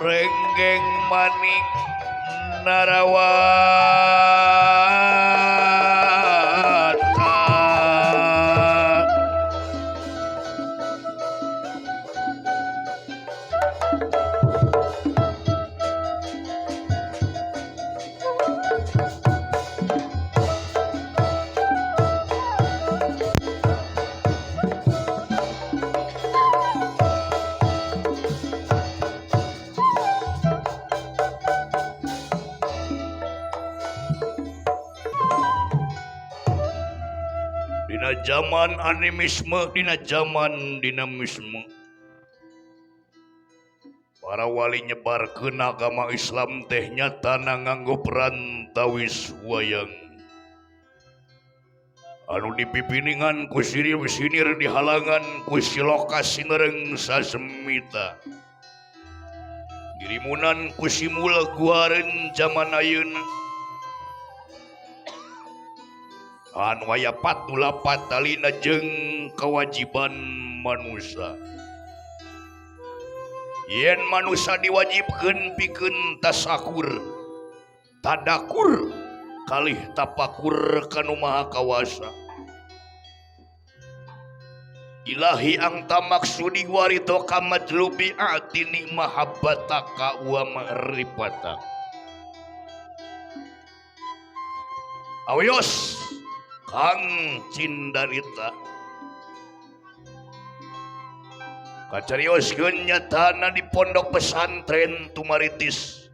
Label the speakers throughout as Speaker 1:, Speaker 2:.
Speaker 1: Renggeng manik narawata. Dina zaman animisme, dina zaman dinamisme, para wali nyebarkeun agama Islam teh nyatana nganggo perantawis wayang anu dipipiningan ku sinir dihalangan ku siloka sinereng sasemita, dirimunan ku simula guaren zaman ayeuna anu aya patulapat talina jeung kewajiban manusia. Yen manusia diwajibkeun pikeun tasakur, tadakur, kalih tapakur kanu maha kawasa. Ilahi angta maksudi warito kamatlubi atini mahabbataka wa ma'rifataka. Awios Kang Cindarita kacarioskeun nyatana di pondok pesantren Tumaritis.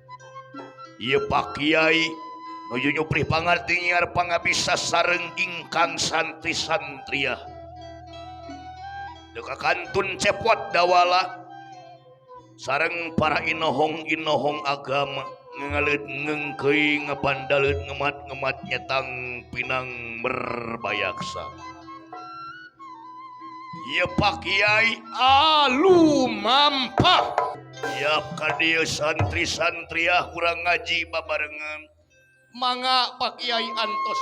Speaker 1: Ieu Pak Kiai nuju nyuprih pangarti nyiar pangabisa sareng ingkang santri-santriah. Teu kakantun cepot dawala sareng para inohong-inohong agama ngaleut ngeungkeuy ngabandaleut ngemat-ngemat nyetang pinang merbayaksa. Ieu Pak Kiai alumampah. Siap ka dieu santri-santriah urang ngaji babarengan.
Speaker 2: Mangga Pak Kiai antos.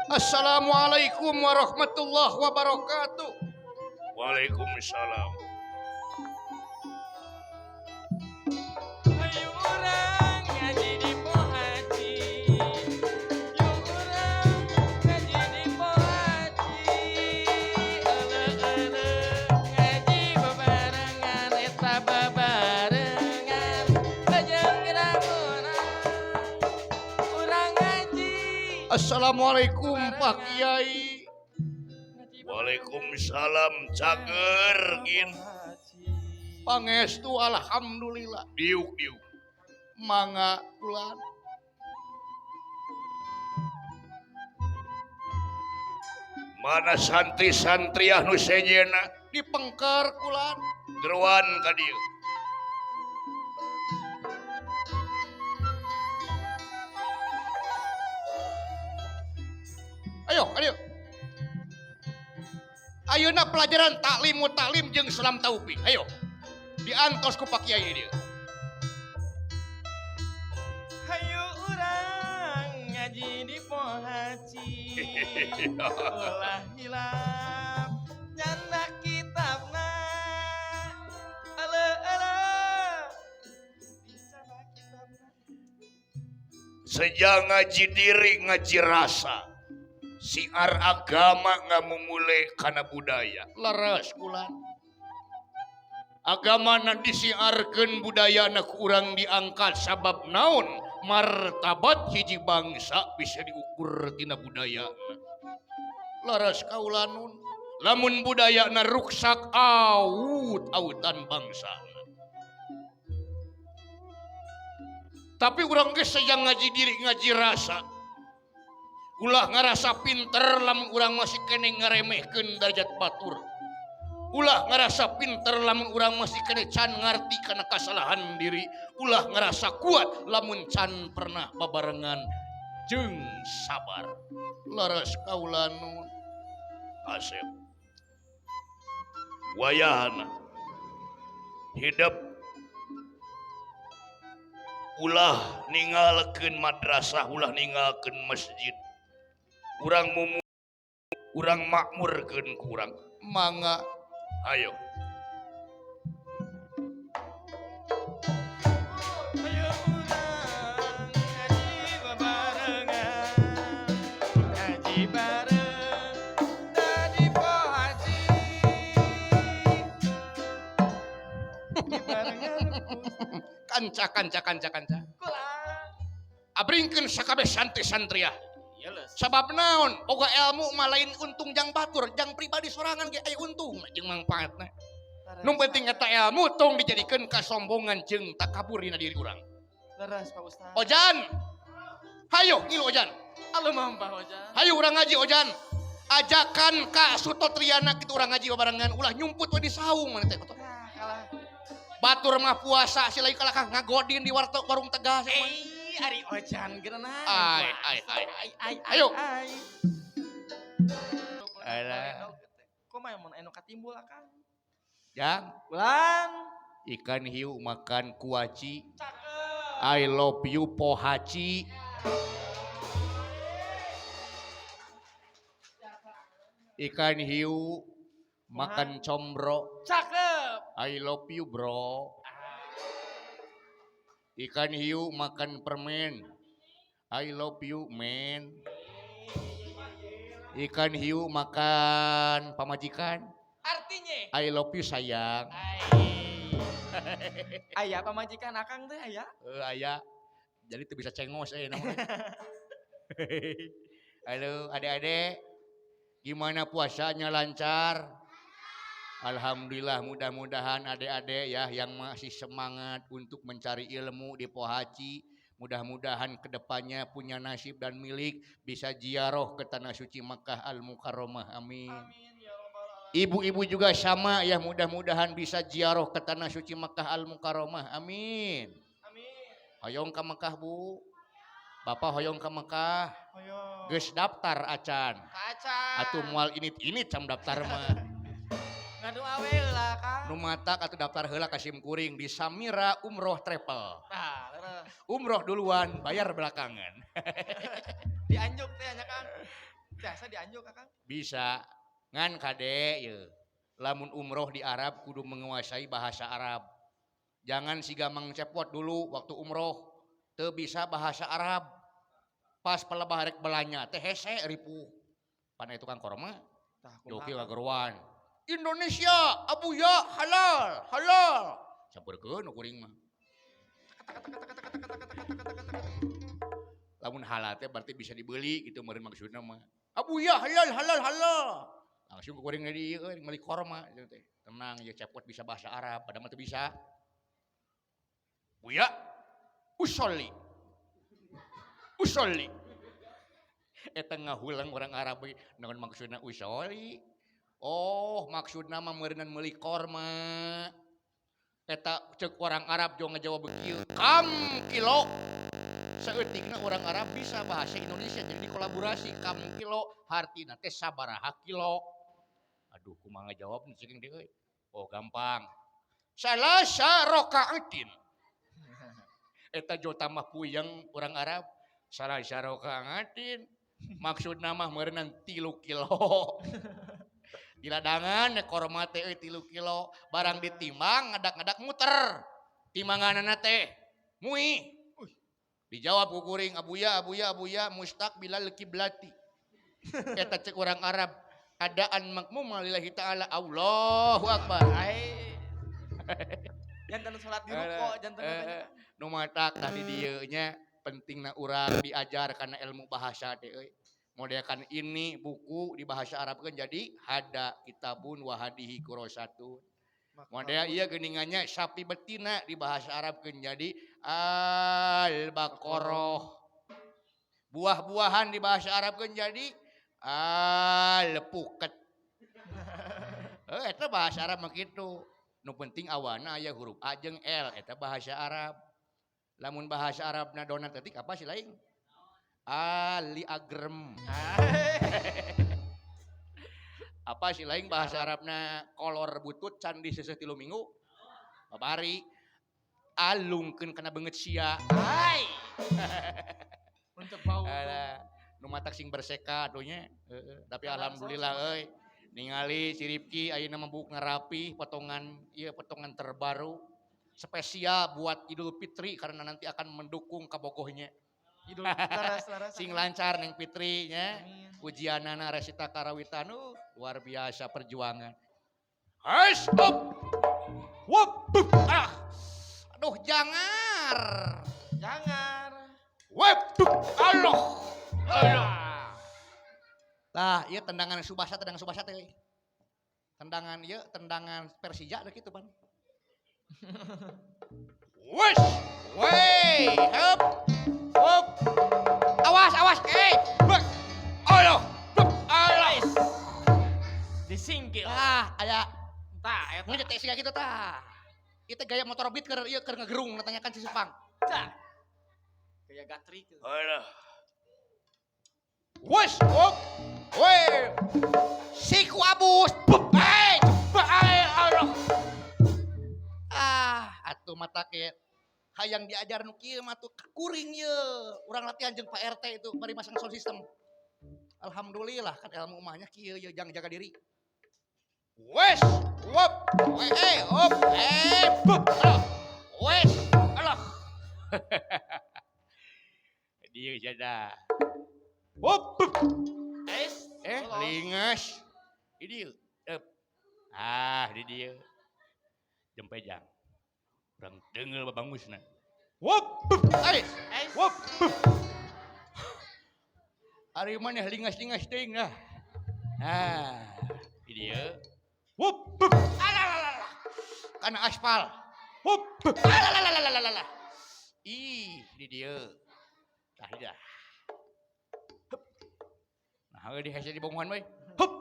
Speaker 2: Assalamualaikum warahmatullahi wabarakatuh.
Speaker 1: Waalaikumsalam.
Speaker 3: Ayo urang ngaji di Pohaci. Yo urang ngaji di Pohaci. Euleuh-euleuh ngaji bebarengan eta babarengan. Lajeng ngeramunan urang ngaji.
Speaker 2: Assalamualaikum Pak Kiai.
Speaker 1: Waalaikumsalam cager gin.
Speaker 2: Pangestu alhamdulillah.
Speaker 1: Diuk diuk.
Speaker 2: Mangga ulan.
Speaker 1: Mana santri-santriah nu sejenna
Speaker 2: dipengker kulan.
Speaker 1: Geruan ka dieu.
Speaker 2: Ayo, ayo. Ayeuna pelajaran taklim taklim jeung salam taufik. Ayo. Diantos ku Pak Kiai dieu.
Speaker 3: Hayu urang ngaji di Pohaci. Ulah hilap nyandak kitabna. Euleuh euleuh. Bisa kitabna.
Speaker 1: Sejak ngaji diri ngaji rasa. Siar agama ngamumule kana budaya.
Speaker 2: Leres kulan. Agama na disiarkeun budayana ku urang diangkat sabab naon martabat hiji bangsa bisa diukur tina budayana. Leres kaulanun lamun budayana ruksak aut-autan bangsa. Tapi urang geus sejang ngaji diri ngaji rasa. Ulah ngarasa pinter lamun urang masih kene ngaremehkeun derajat batur. Ulah ngarasa pinter lamun urang masih kene can ngarti kana kasalahan diri. Ulah ngarasa kuat lamun can pernah babarengan jeung sabar. Leres kaula nun.
Speaker 1: Asep. Wayahna hidup ulah ninggalkeun madrasah, ulah ninggalkeun masjid. Urang mumu urang makmurkeun ku urang. Mangga ayo.
Speaker 3: Ayo urang ngaji babarengan, ngaji bareng dadi pohaci. Barengan
Speaker 2: Kanca kanca kanca kanca.
Speaker 3: kula.
Speaker 2: Abringkeun sakabeh santri-santriah.
Speaker 3: Iya leus.
Speaker 2: Sabab naon? Boga ilmu mah lain untung jang batur, jang pribadi sorangan ge aya untung jeung mangfaatna. Nu penting eta ilmu tong dijadikeun kasombongan jeung takabur dina diri urang.
Speaker 3: Leres Pak Ustaz.
Speaker 2: Ojan. Hayo ngilu Ojan.
Speaker 3: Halo Pak Ojan.
Speaker 2: Hayo urang ngaji Ojan. Ajakan ka Suto Triana kitu urang ngaji babarengan ulah nyumput we di saung mana teh.
Speaker 3: Nah, kalah.
Speaker 2: Batur mah puasa si lain kalakah ngagodin di warteg warung Tegal.
Speaker 3: Ari Ojan geuna.
Speaker 2: Ai, ai, ai.
Speaker 3: Ai, ai,
Speaker 2: Ayo.
Speaker 3: Ai.
Speaker 2: Alah.
Speaker 3: Kumaha mun anu katimbul akang?
Speaker 2: Jang,
Speaker 3: Ulang.
Speaker 2: ikan hiu makan kuaci.
Speaker 3: Cakep.
Speaker 2: I love you pohaci. Ikan hiu makan combro.
Speaker 3: Cakep.
Speaker 2: I love you bro. Ikan hiu makan permen. I love you man. Ikan hiu makan pamajikan.
Speaker 3: Artinya?
Speaker 2: I love you sayang.
Speaker 3: Aya pamajikan akang teh aya.
Speaker 2: Aya. Jadi tuh bisa cengos namanya. Halo adik-adik. Gimana puasanya, lancar? Alhamdulillah, mudah-mudahan adik-adik ya yang masih semangat untuk mencari ilmu di Pohaci, mudah-mudahan kedepannya punya nasib dan milik bisa ziarah ke tanah suci Makkah Al-Mukarramah. Amin.
Speaker 3: Amin ya rabbal alamin.
Speaker 2: Ibu-ibu juga sama ya, mudah-mudahan bisa ziarah ke tanah suci Makkah Al-Mukarramah. Amin.
Speaker 3: Amin.
Speaker 2: Hoyong ke Mekah, Bu. Bapak hoyong ke Mekah.
Speaker 3: Hoyong.
Speaker 2: Geus daftar acan.
Speaker 3: Kaca.
Speaker 2: Atuh moal init-init cam daftar mah.
Speaker 3: Ngadu awe heula Kang.
Speaker 2: Nu matak atuh daftar heula ka sim kuring di Samira Umroh Travel.
Speaker 3: Tah, leres.
Speaker 2: Umroh duluan, bayar belakangan.
Speaker 3: Dianjuk teh nya Kang. Biasa dianjuk Kang.
Speaker 2: Bisa. Ngan kade ye. Lamun umroh di Arab kudu menguasai bahasa Arab. Jangan siga Mang Cepot dulu waktu umroh teu bisa bahasa Arab. Pas pelebah rek belanja teh hese ripuh. Pan eta tukang korma.
Speaker 3: Tah,
Speaker 2: Joki
Speaker 3: kumaha?
Speaker 2: ngageruan. Indonesia, Abuya halal, halal. Campurkeun nu kuring mah. Lamun halal teh berarti bisa dibeli gitu meureun maksudna mah. Abuya halal, halal, halal. Langsung ku kuring di ieu euy meuli korma gitu teh. Tenang ya Cepot bisa bahasa Arab, padahal mah teu bisa. Buya usolli. Usolli. Eta ngahulang orang Arab we, naon maksudna usolli? Oh, maksudna mah meureunan meuli korma. Eta ceuk orang Arab jo ngajawab kieu, kam kilo. Saeutikna orang Arab bisa bahasa Indonesia jadi dikolaborasi kam kilo hartina teh sabaraha kilo. Aduh, kumaha ngajawab ceuk teh euy. Oh, gampang. Salasa rokaatin. Eta jo tambah puyeng orang Arab. Salasa rokaatin. Maksudna mah meureunan 3 kilo. Di ladangan korma teh euy 3 kilo, barang ditimbang ngadak-ngadak muter. Timbanganana teh mui. Dijawab ku kuring, Abuya, Abuya, Abuya, mustaqbilal kiblati. Eta cek orang Arab, adaan makmum lillahi ta'ala, Allahu Akbar.
Speaker 3: Ai. Jantan salat di ruko, jantan
Speaker 2: Nu matak tadi dieu nya pentingna urang diajar kana ilmu bahasa teh euy. Modelkan ini buku di bahasa Arab kan jadi hada kitabun wa hadihi kurosatun. Model iya geningannya sapi betina di bahasa Arab kan jadi al-baqarah. Buah-buahan di bahasa Arab kan jadi al-puket. Eta bahasa Arab mah kitu. Nu penting awana aya huruf A jeung L eta bahasa Arab. Lamun bahasa Arabna donat ketik apa sih lain? Ali agrem. Apa sih lain bahasa Arabna kolor butut candi seseh 3 minggu? Babari alungkeun kana beungeut sia.
Speaker 3: Hai. Untuk bau.
Speaker 2: Alah, Nu matak sing berseka atuh nya. Heeh, tapi alhamdulillah euy. Ningali si Rifki ayeuna mah buuk ngarapi potongan ieu potongan terbaru spesial buat Idul Fitri karena nanti akan mendukung kabogohnya.
Speaker 3: Idul laras laras.
Speaker 2: Sing lancar Neng Fitri nya.
Speaker 3: Amin.
Speaker 2: Ujianana resita karawitan luar biasa perjuangan. Hai stop. Wup. Ah. Aduh jangar.
Speaker 3: Jangan.
Speaker 2: Wep. Allah. Allah. Tah, ieu tendangan Subasa, tendangan Subasa teh. Tendangan ieu, tendangan Persija teh kitu, Pan. Wes. Wey, hup. Hup. Awas, awas, eh. Bek. Allah. Bek. Allah.
Speaker 3: Disingkir.
Speaker 2: Tah, aya
Speaker 3: Tah, eta.
Speaker 2: ngejetek siga kitu tah. Ieu teh gaya motor beat keur ieu keur ngegerung natanyakan si Sepang.
Speaker 3: Tah. Gaya gatrik.
Speaker 1: Alah.
Speaker 2: Wes, hop. Weh. Siku abus. Bup. Eh, eh, Allah. Ah, atuh mata ke hayang diajar nu kieu mah tuh kuring ye. Urang latihan jeung Pak RT itu bari masang sound system. Alhamdulillah kan ilmu umahnya kieu ye jangan jaga diri. Wes, wop, weh, eh, hop, eh, bup, alah. Wes, alah. Dia jada. Wop, bup.
Speaker 3: Es.
Speaker 2: Eh,
Speaker 3: Lolos.
Speaker 2: linges. Ini dia. Ah, di dia. Jempejang. Urang deungel babangusna. Wop, bup, ai.
Speaker 3: Es.
Speaker 2: Wop, bup. Ari maneh lingas-lingas teuing lah. Nah, di dia. Wop, bup. Alalala. Kana aspal. Wop, bup. Alalala. Ih, di dia. Tah dah. Hup. Nah, di hese di bongohan we. Hup.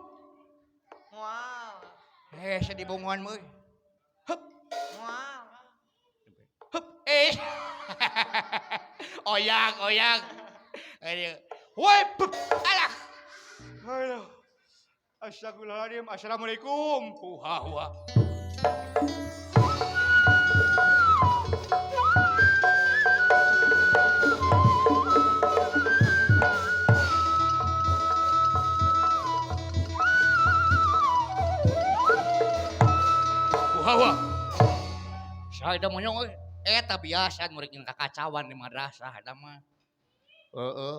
Speaker 3: Wow.
Speaker 2: Hese di bongohan we. Hup.
Speaker 3: Wow.
Speaker 2: Hup. Eh. Oyang, oyang. Ayo. Woi, bup. Alah. Aduh. Astagfirullahaladzim. Assalamualaikum. Huha, huha. Huha, huha. Saya dah monyong euy. Eta biasa murid jeung kakacauan di madrasah eta mah. Heeh.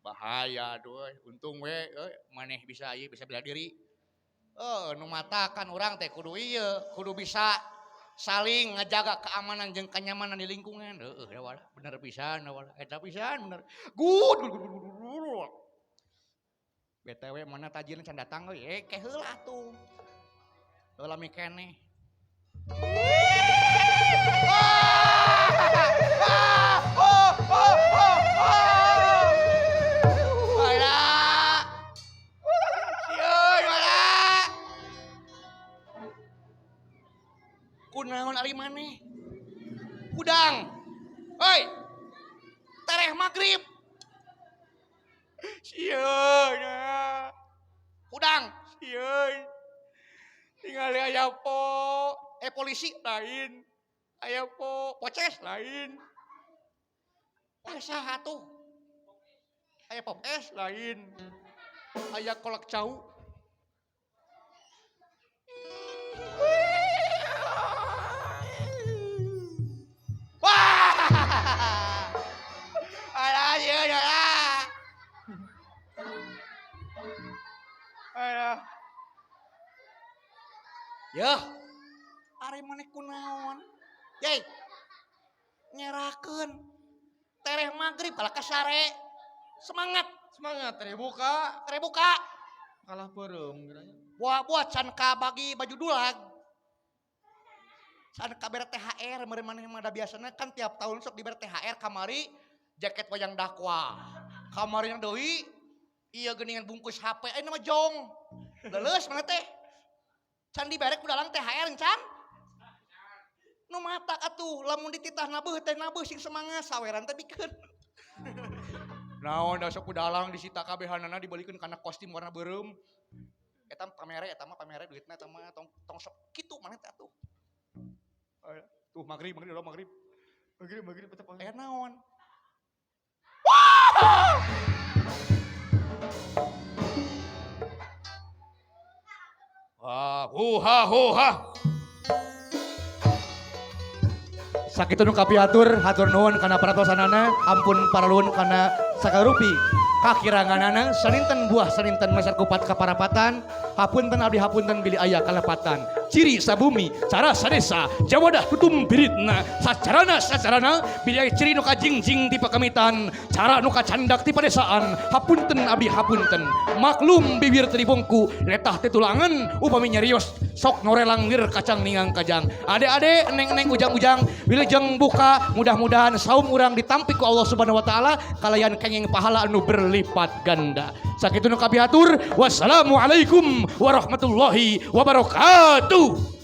Speaker 2: Bahaya aduh euy. Untung we euy maneh bisa ieu bisa bela diri. Nu matakan urang teh kudu ieu, kudu bisa saling ngajaga keamanan jeung kenyamanan di lingkungan. Heeh, da walah bener pisan da walah. Eta pisan bener. Good. Good, good, good, good, good. BTW mana tajilna can datang euy. Eh, ke heula atuh. Heula mi keneh. Alah. Sieun, alah. Kunaon ari maneh? Hudang. Hoi. Tereh magrib. Sieun. Ah. Hudang. Sieun. Tingali aya po. Polisi lain. Aya po poces lain. Aya saha tuh? Aya pop es lain. Aya kolak cau. Wah! Alah, ieu alah. Alah. Yeuh. Ari maneh kunaon? Yey. Nyerakeun. Tereh magrib kalah kasare. Semangat.
Speaker 3: Semangat tereh buka.
Speaker 2: Tereh buka.
Speaker 3: Kalah beureum geuranya.
Speaker 2: Buah-buah can kabagi baju dulag. Can kabere THR meureun maneh mah da biasana kan tiap tahun sok dibere THR kamari jaket wayang dakwah. Kamari yang deui ieu geuningan bungkus HP ayeuna mah jong. Leuleus maneh teh. Can dibere ku dalang THR can. Nu matak atuh lamun dititah nabeuh teh nabeuh sing semangat saweran teh bikeun. Naon da sok ku dalang disita kabehanana dibalikeun kana kostum warna beureum. Eta pamere eta mah pamere duitna eta mah tong sok kitu maneh teh atuh. Tuh magrib, magrib, udah magrib.
Speaker 3: Magrib, magrib tetep.
Speaker 2: Aya naon? Wah! Huha huha.
Speaker 4: Sakitu nu kapihatur, hatur nuhun kana perhatosanana, ampun paraluhun kana sakarupi kakiranganana. Saninten buah saninten meser kupat kaparapatan, hapunten abdi hapunten bilih aya kalepatan. Ciri sabumi cara sadesa jawadah tutum biritna sacarana sacarana bilih aya ciri nu kajingjing ti pakamitan, cara nu kacandak ti padesaan. Hapunten abdi hapunten, maklum bibir teu dibongku, letah teh tulangan upami nyarios sok norelang lir kacang ningang kajang. Ade-ade, neng-neng, ujang-ujang, wilujeng buka, mudah-mudahan saum urang ditampi ku Allah Subhanahu wa taala kalayan kenging pahala anu berlipat ganda. Sakitu nu kapihatur, wassalamualaikum warahmatullahi wabarakatuh.